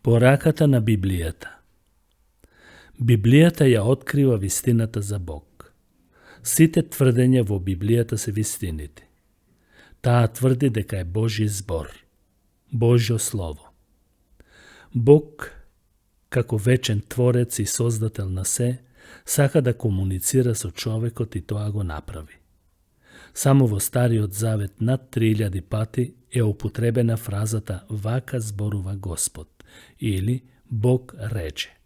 Пораката на Библијата. Библијата ја открива вистината за Бог. Сите тврдења во Библијата се вистините. Таа тврди дека е Божји збор, Божјо слово. Бог, како вечен творец и создател на се, сака да комуницира со човекот и тоа го направи. Само во Стариот Завет над 3000 пати е употребена фразата «Вака зборува Господ» или «Бог рече».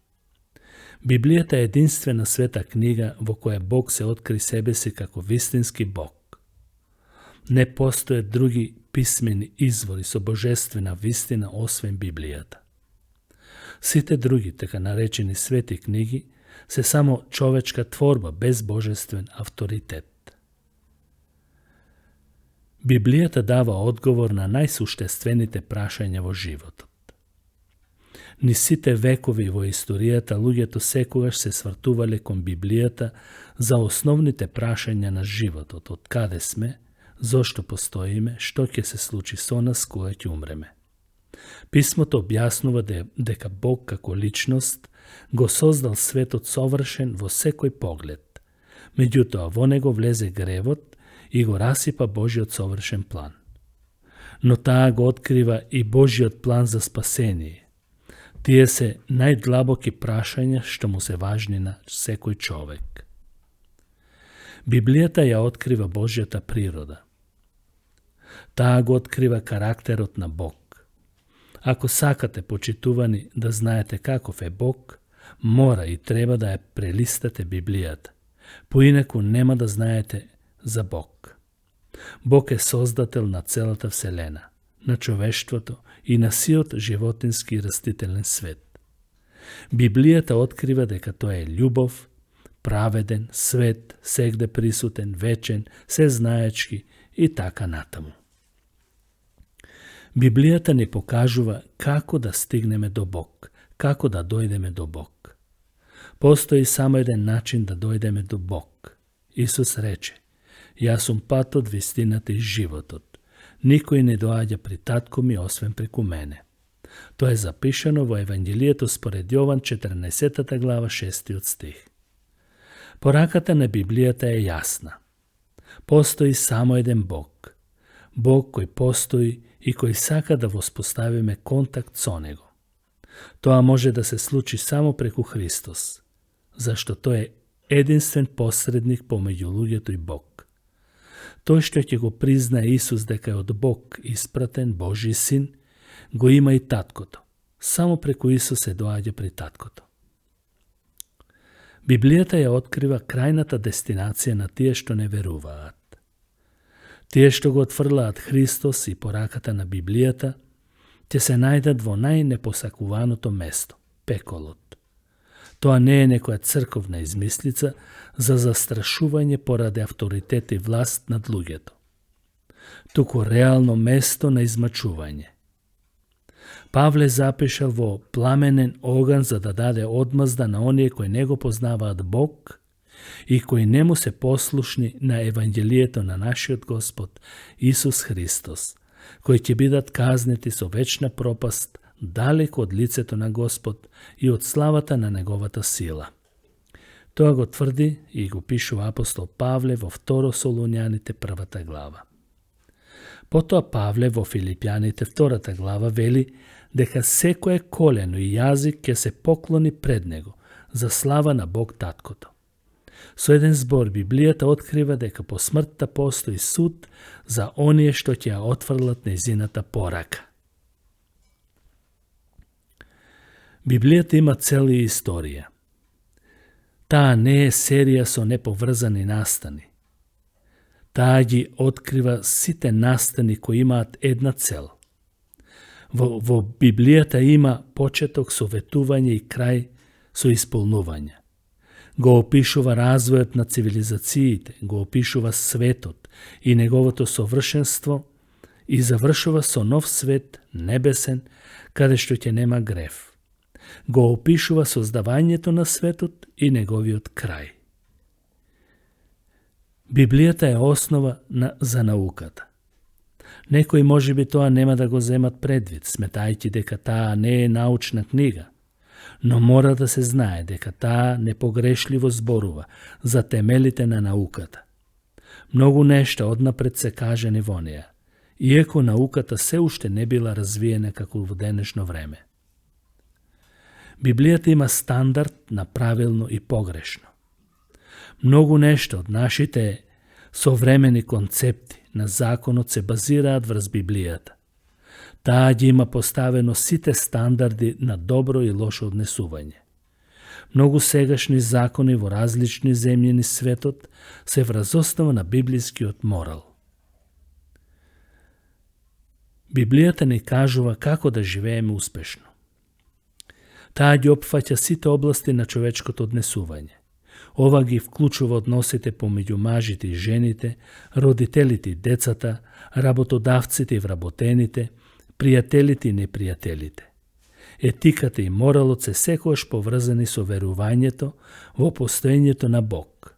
Библијата е единствена света книга во која Бог се откри себе си како вистински Бог. Не постојат други писмени извори со божествена вистина освен Библијата. Сите други, така наречени свети книги, се само човечка творба без божествен авторитет. Библијата дава одговор на најсуштествените прашања во животот. Ни сите векови во историјата луѓето секогаш се свртувале кон Библијата за основните прашања на животот, од каде сме, зошто постоиме, што ќе се случи со нас кога ќе умреме. Писмото објаснува дека Бог како личност го создал светот совршен во секој поглед. Меѓутоа во него влезе гревот и го расипа Божиот совршен план. Но таа го открива и Божиот план за спасение. Тие се најдлабоки прашања што му се важни на секој човек. Библијата ја открива Божјата природа. Таа го открива карактерот на Бог. Ако сакате, почитувани, да знаете каков е Бог, мора и треба да ја прелистате Библијата. Поинаку нема да знаете за Бог. Бог е создател на целата вселена, на човештвото и на сиот животински и растителен свет. Библијата открива дека тој е љубов, праведен, свет, сегде присутен, вечен, сезнаечки и така натаму. Библијата ни покажува како да стигнеме до Бог, како да дојдеме до Бог. Постои само еден начин да дојдеме до Бог. Исус рече: Јас сум патот, вистината и животот. Никој не доаѓа при татко ми освен преку мене. Тоа е запишано во Евангелието според Јован 14 глава 6 стих. Пораката на Библијата е јасна. Постои само еден Бог. Бог кој постои и кој сака да воспоставиме контакт со Него. Тоа може да се случи само преку Христос, зашто тој е единствен посредник помеѓу луѓето и Бог. Тој што ќе го признае Исус дека е од Бог испратен Божи син, го има и таткото. Само преку Исус се доаѓа при таткото. Библијата ја открива крајната дестинација на тие што не веруваат. Тие што го отфрлаат Христос и пораката на Библијата, ќе се најдат во најнепосакуваното место – пеколот. Тоа не е некоја црковна измислица за застрашување поради авторитет и власт над луѓето. Туку реално место на измачување. Павле запишал во пламенен оган за да даде одмазда на оние кои не го познаваат Бог и кои не му се послушни на Евангелието на нашиот Господ Исус Христос, кои ќе бидат казнети со вечна пропаст далеко од лицето на Господ и од славата на Неговата сила. Тоа го тврди и го пишува апостол Павле во 2 Солуњаните 1 глава. Потоа Павле во Филипјаните 2 глава вели дека секое колено и јазик ќе се поклони пред него за слава на Бог Таткото. Со еден збор Библијата открива дека по смртта постои суд за оние што ќе ја отфрлат нејзината порака. Библијата има цел и историја. Таа не е серија со неповрзани настани. Таа ги открива сите настани кои имаат една цел. Во Библијата има почеток со ветување и крај со исполнување. Го опишува развојот на цивилизациите, го опишува светот и неговото совршенство и завршува со нов свет, небесен, каде што ќе нема грев. Го опишува создавањето на светот и неговиот крај. Библијата е основа за науката. Некои можеби тоа нема да го земат предвид, сметајќи дека таа не е научна книга, но мора да се знае дека таа непогрешливо зборува за темелите на науката. Многу нешта однапред се кажани во неја, иако науката се уште не била развиена како во денешно време. Библијата има стандард на правилно и погрешно. Многу нешта од нашите современи концепти на законот се базираат врз Библијата. Таа ги има поставено сите стандарди на добро и лошо однесување. Многу сегашни закони во различни земји низ светот се врз основа на библискиот морал. Библијата ни кажува како да живееме успешно. Таа ги опфаќа сите области на човечкото однесување. Ова ги вклучува односите помеѓу мажите и жените, родителите и децата, работодавците и вработените, пријателите и непријателите. Етиката и моралот се секогаш поврзани со верувањето во постоењето на Бог.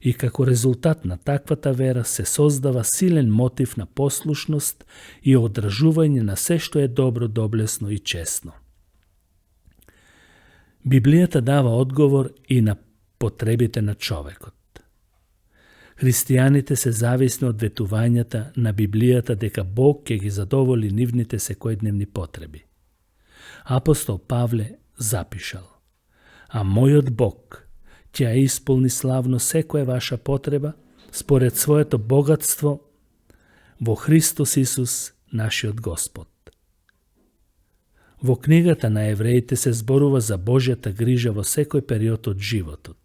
И како резултат на таквата вера се создава силен мотив на послушност и одржување на се што е добро, доблесно и честно. Библијата дава одговор и на потребите на човекот. Христијаните се зависни од ветувањата на Библијата дека Бог ќе ги задоволи нивните секојдневни потреби. Апостол Павле запишал: а мојот Бог ќе ја исполни славно секоја ваша потреба според своето богатство во Христос Исус, нашиот Господ. Во книгата на Евреите се зборува за Божјата грижа во секој период од животот.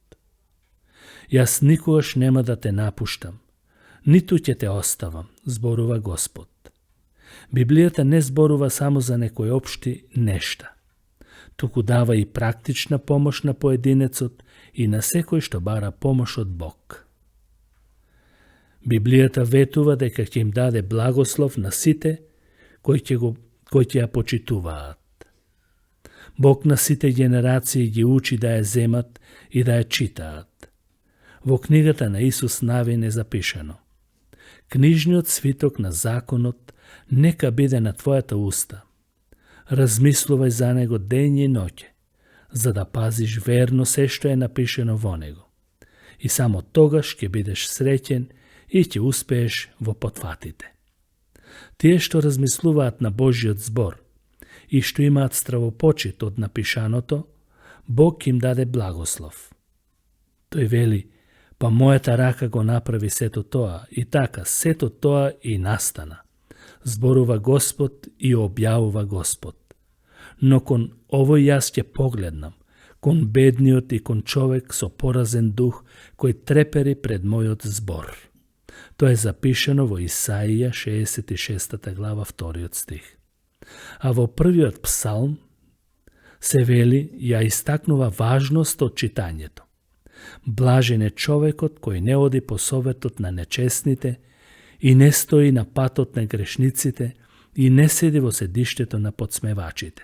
Јас никогаш нема да те напуштам, ниту ќе те оставам, зборува Господ. Библијата не зборува само за некои општи нешта, туку дава и практична помош на поединецот и на секој што бара помош од Бог. Библијата ветува дека ќе им даде благослов на сите кои ќе ја почитуваат. Бог на сите генерации ги учи да ја земат и да ја читаат. Во книгата на Исус Навин е запишано: книжниот свиток на законот нека биде на твојата уста. Размислувај за него ден и ноќе, за да пазиш верно се што е напишено во него. И само тогаш ќе бидеш среќен и ќе успееш во потфатите. Тие што размислуваат на Божјиот збор и што имаат стравопочит од напишаното, Бог им даде благослов. Тој вели: па мојата рака го направи сето тоа, и така сето тоа и настана. Зборува Господ и објавува Господ. Но кон овој јас ќе погледнам, кон бедниот и кон човек со поразен дух, кој трепери пред мојот збор. Тоа е запишано во Исаија 66 глава 2 стих. А во првиот псалм се вели, ја истакнува важност од читањето. Блажен е човекот кој не оди по советот на нечестните и не стои на патот на грешниците и не седи во седиштето на подсмевачите.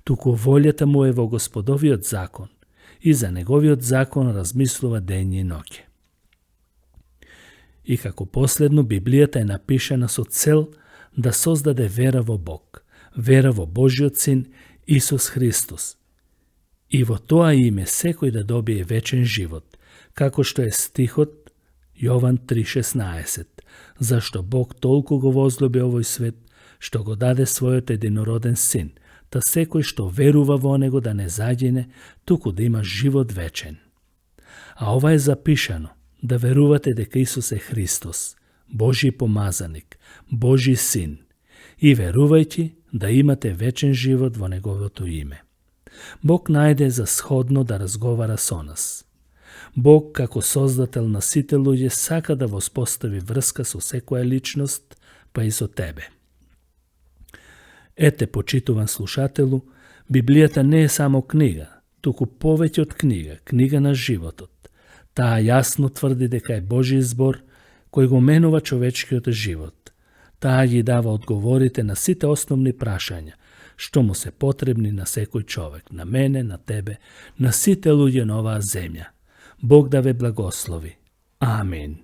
Туку волјата му е во Господовиот закон и за неговиот закон размислува ден и ноќе. И како последно, Библијата е напишана со цел да создаде вера во Бог, вера во Божиот Син Исус Христос. И во тоа име секој да добие вечен живот, како што е стихот Јован 3:16, зашто Бог толку го возлюби овој свет, што го даде својот единороден Син, та секој што верува во него да не загине, туку да има живот вечен. А ова е запишано, да верувате дека Исус е Христос, Божи помазаник, Божи Син, и верувајќи да имате вечен живот во неговото име. Бог најде за сходно да разговара со нас. Бог, како создател на сите луѓе, сака да воспостави врска со секоја личност, па и со тебе. Ете, почитуван слушателу, Библијата не е само книга, туку повеќе од книга, книга на животот. Таа јасно тврди дека е Божи збор кој го менува човечкиот живот. Таа ги дава одговорите на сите основни прашања, што му се потребни на секој човек, на мене, на тебе, на сите луѓе на оваа земја. Бог да ве благослови. Амин.